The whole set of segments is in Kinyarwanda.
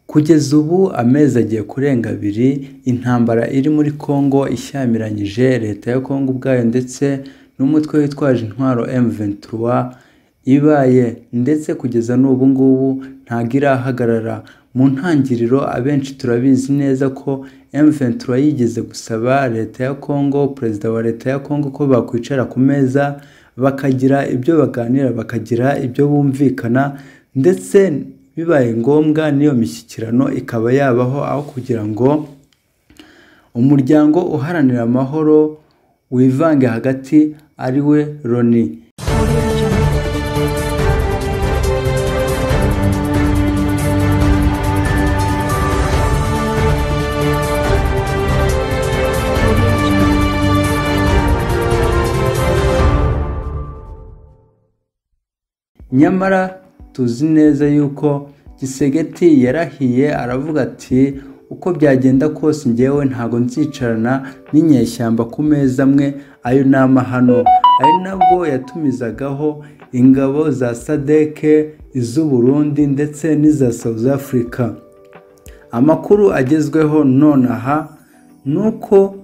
Kugeza ubu amezi agiye kurenga abiri, intambara iri muri Congo ishyamiranyije leta ya Congo ubwayo ndetse n'umutwe witwaje intwaro M23 ibaye, ndetse kugeza n'ubu ngubu ntago irahagarara. Mu ntangiriro abenshi turabizi neza ko M23 yigeze gusaba leta ya Congo, perezida wa leta ya Congo, ko bakwicara ku meza bakagira ibyo baganira, bakagira ibyo bumvikana, ndetse bibaye ngombwa n'iyo mishyikirano ikaba yabaho, aho kugira ngo umuryango uharanira amahoro wivange hagati ari we Loni. Nyamara tuzi neza yuko Tshisekedi yarahiye aravuga ati uko byagenda kose njyewe ntago nzicarana n'inyeshyamba ku meza amwe, ayo ni amahano. Ari nabwo yatumizagaho ingabo za SADC, iz'u Burundi ndetse n'iza South Africa. Amakuru agezweho nonaha nuko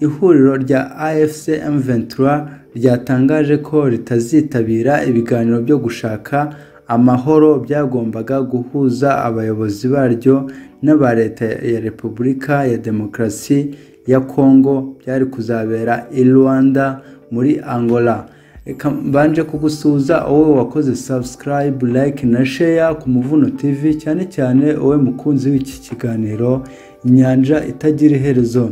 ihuriro rya AFC M23 ryatangaje ko ritazitabira ibiganiro byo gushaka amahoro byagombaga guhuza abayobozi baryo n'aba leta ya Repubulika ya Demokarasi ya Congo, byari kuzabera i Rwanda muri Angola. Reka mbanje kugusuhuza wowe wakoze subscribe, like na share ku Muvuno TV, cyane cyane wowe mukunzi w'iki kiganiro Inyanja Itagira Iherezo.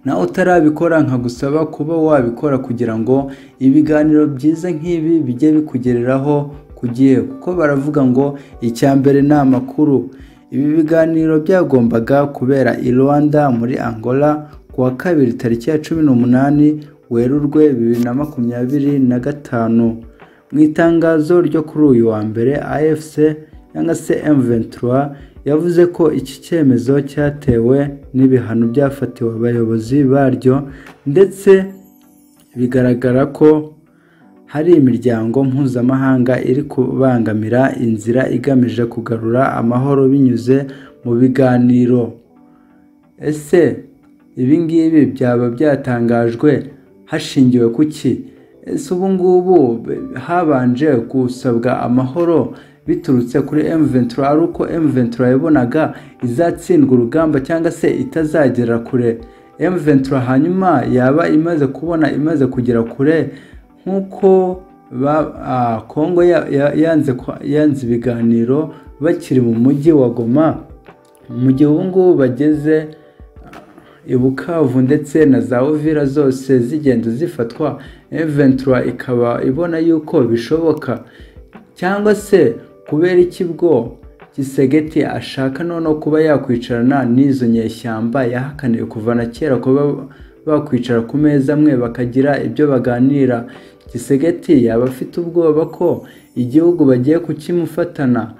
Nawe utarabikora nkagusaba kuba wabikora kugira ngo ibiganiro byiza nk'ibi bijye bikugereraho ku gihe, kuko baravuga ngo icya mbere ni amakuru. Ibi biganiro byagombaga kubera i Rwanda muri Angola ku wa kabiri tariki ya 18 Werurwe 2025. Mu itangazo ryo kuri uyu wa mbere, AFC cyangwa se M23 yavuze ko iki cyemezo cyatewe n'ibihano byafatiwe abayobozi baryo, ndetse bigaragara ko hari imiryango mpuzamahanga iri kubangamira inzira igamije kugarura amahoro binyuze mu biganiro. Ese ibi ngibi byaba byatangajwe hashingiwe kuki? Ese ubu ngubu habanje gusabwa amahoro biturutse kuri M23 ari uko M23 yabonaga izatsindwa urugamba cyangwa se itazagera kure M23, hanyuma yaba imaze kubona imaze kugera kure nk'uko Congo yanze ibiganiro bakiri mu mujyi wa Goma, mu gihe ubu ngubu bageze i Bukavu ndetse na za Uvira zose zigenda zifatwa, M23 ikaba ibona yuko bishoboka. Cyangwa se kubera iki bwo Tshisekedi ashaka noneho kuba yakwicarana n'izo nyeshyamba yahakaniye kuva na kera kuba bakwicara ku meza amwe bakagira ibyo baganira? Tshisekedi yaba afite ubwoba ko igihugu bagiye kukimufatana.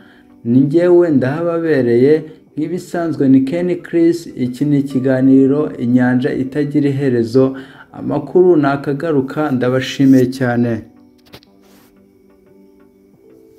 Ni njyewe ndahababereye nk'ibisanzwe, ni Ken Chris. Iki ni ikiganiro Inyanja Itagira Iherezo. Amakuru nakagaruka, ndabashimiye cyane.